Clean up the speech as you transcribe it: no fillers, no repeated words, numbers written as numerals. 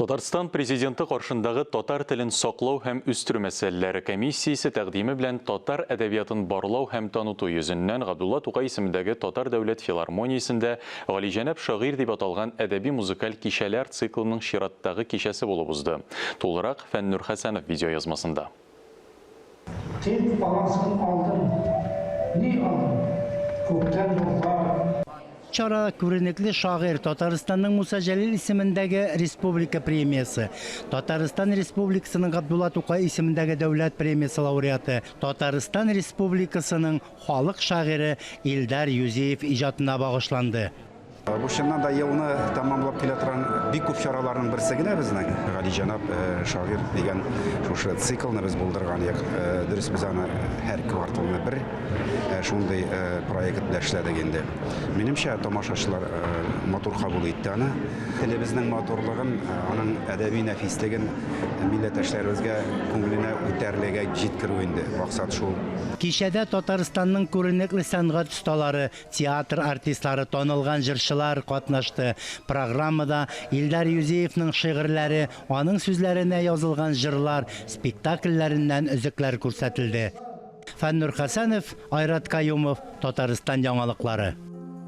Татарстан Президенты каршындагы татар телен саклау һәм үстерү мәсьәләләре комиссиясе тәкъдиме белән татар әдәбиятын барлау һәм таныту йөзеннән Габдулла Тукай исемендәге Татар дәүләт филармониясендә Галиҗәнап шагыйрь дип аталган әдәби-музыкаль кичәләр циклының чираттагы кичәсе булып узды. Тулырак Фәннүр Хәсәнов видеоязмасында. Тик аласын алдым. Ни алдым? Күктән нурлар. Чара күренекле шагыйрь, Татарстанның Муса Җәлил исемендәге республика премиясе, Татарстан Республикасының Габдулла Тукай исемендәге дәүләт премиясе лауреаты, Татарстан Республикасының халык шагыйре Илдар Юзиев иҗатына багышланды. Бу чыннан да елны тәмамлап килә торган бик күп чараларның берсе генә безнең. Галиҗәнап шагыйрь дигән шушы циклны без булдырган идек. Дөрес, без аны һәр кварталны бер шундый проект белән эшләдек инде. Минемчә, тамашачылар матур кабул итте аны. Телебезнең матурлыгын, аның әдәби нәфислеген милләттәшләребезгә күңеленә үтәрлегә җиткерү инде, максат шул. Кичәдә Татарстанның күренекле сәнгать осталары, Театр артистлары, танылган җырчылар катнашты. Программада Илдар Юзеевның шигырьләре, аның сүзләренә язылган җырлар, спектакльләреннән өзекләр күрсәтелде. Фәннур Хәсәнов, Айрат Каюмов, Татарстан яңалыклары.